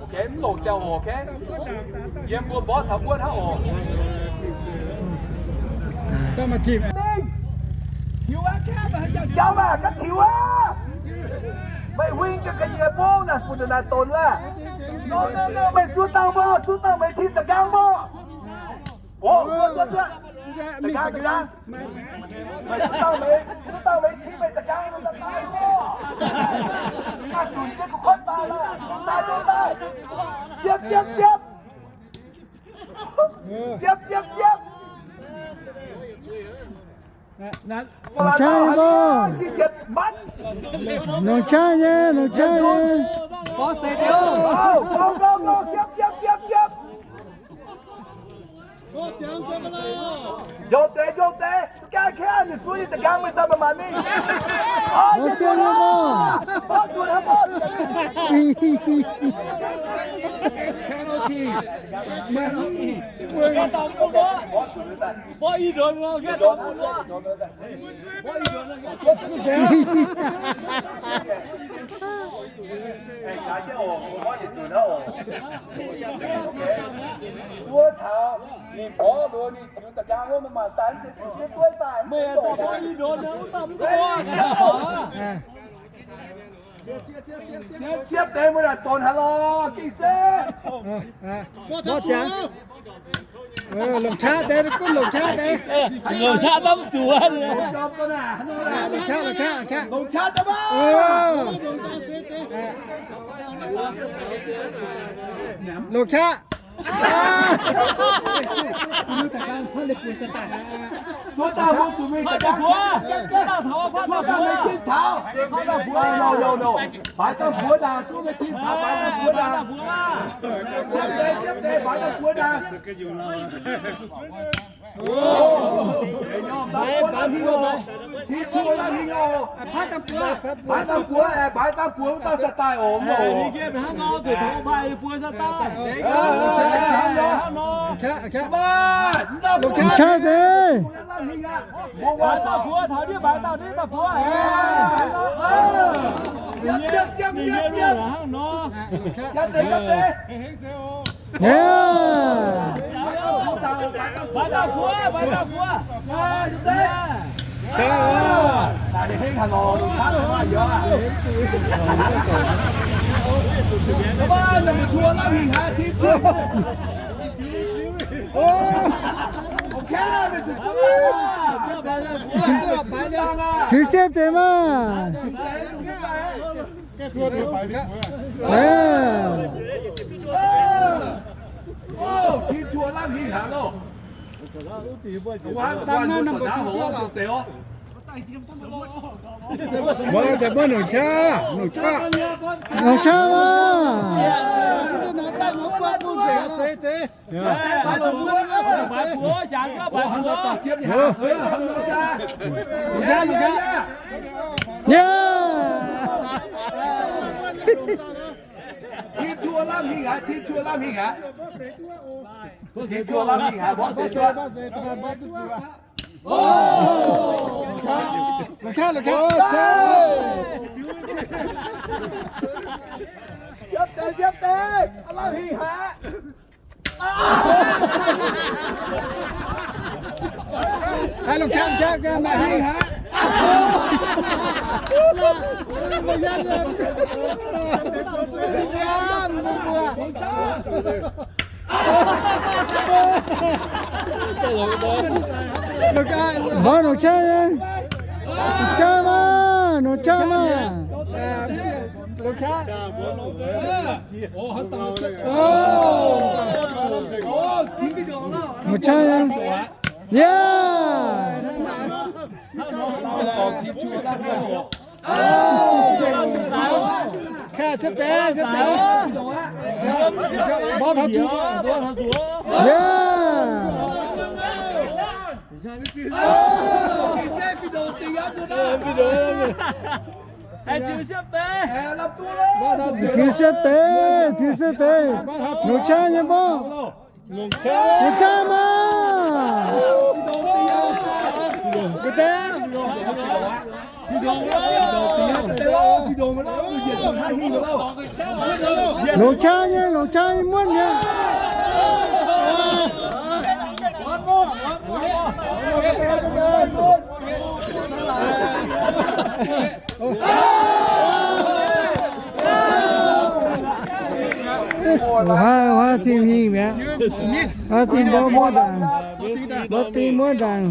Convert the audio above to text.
Ok, mv longc ziangh hoc, ok. Yiem mbuo mborqv taux wuov hnangv oc. Tiux aqv, jauv maah, ganh tiux aqv. Meih huing ga'nyeic bung naaic, funx naaic donx wuov. Meih zuov dangh mborqv, zuov dangh meih tim da'nqaang mborqv. Oc, zuov, zuov, zuov. Da'nqaang, da'nqaang. Meih zuov dangh meih, zuov dangh meih tim meih da'nqaang mborqv. Maaih zunc jienv gu'kuotv daaih lorqc. Daaih, daaih, daaih. Siepv, siepv, siepv. Siepv, siepv, siepv. Longc qaqv nyei mbuo. Longc qaqv nyei, longc qaqv nyei. Njoux deix, njoux deix. Gaanv kengx ninh zuov nyei da'nqaang meih daaih maaih mingh. Mbuo siou nyei mbuo. Zuov taux ninh mborqv loz ninh ziux da'nqaang wuov, meih mangc daaih mv zeiz duqv dueiv daaih. Meih daaih mborqv i ndonx, mv daaih mv daaih. Siepv deix mbuo naaic donx haaix lorqc, gengh se. Longc qaqv deix, gunv longc qaqv deix. Longc qaqv daaih mv zuqc. Longc qaqv, longc qaqv, longc qaqv. Longc qaqv daaih maah. Longc qaqv. Zuov dangh mbuo zuqc mingh da'nqaang, zuov dangh mingh tim taux. Baaix dangh buoz ndaangc, zuov mingh tim taux, baaix dangh buoz ndaangc. Siepv deix, siepv deix, baaix dangh buoz ndaangc. Baaix, baaix buoz, baaix. Tim tuo lamh hingh oc. Baaix dangh buoz, baaix dangh buoz, wuov dauh sa daaih oc. Longc qaqv deix. Tiux siepv deix maah. Mbuo daaih mbuo longc qaqv, longc qaqv. Longc qaqv maah. Tim tuo lamh hingh haic, tim tuo lamh hingh haic. Tim tuo lamh hingh haic, mborqv seix duqv. Longc qaqv, longc qaqv. Siepv deix, siepv deix, lamh hingh haic. Longc qaqv, longc qaqv, lamh hingh haic. Mbuo longc qaqv nyei. Longc qaqv maah, longc qaqv maah. Longc qaqv nyei. Yaac. Kaaih siepv deix, siepv deix. Mborqv taux zuqc. Yaac. Tiux siepv deix, tiux siepv deix. Longc qaqv nyei mborqv. Longc qaqv maah. Longc qaqv nyei, longc qaqv nyei, muonv nyei. Wuov, wuov, tim hingh mi'aqv. Wuov, tim mbuo muonv ndaangc. Mbuo tim muonv ndaangc.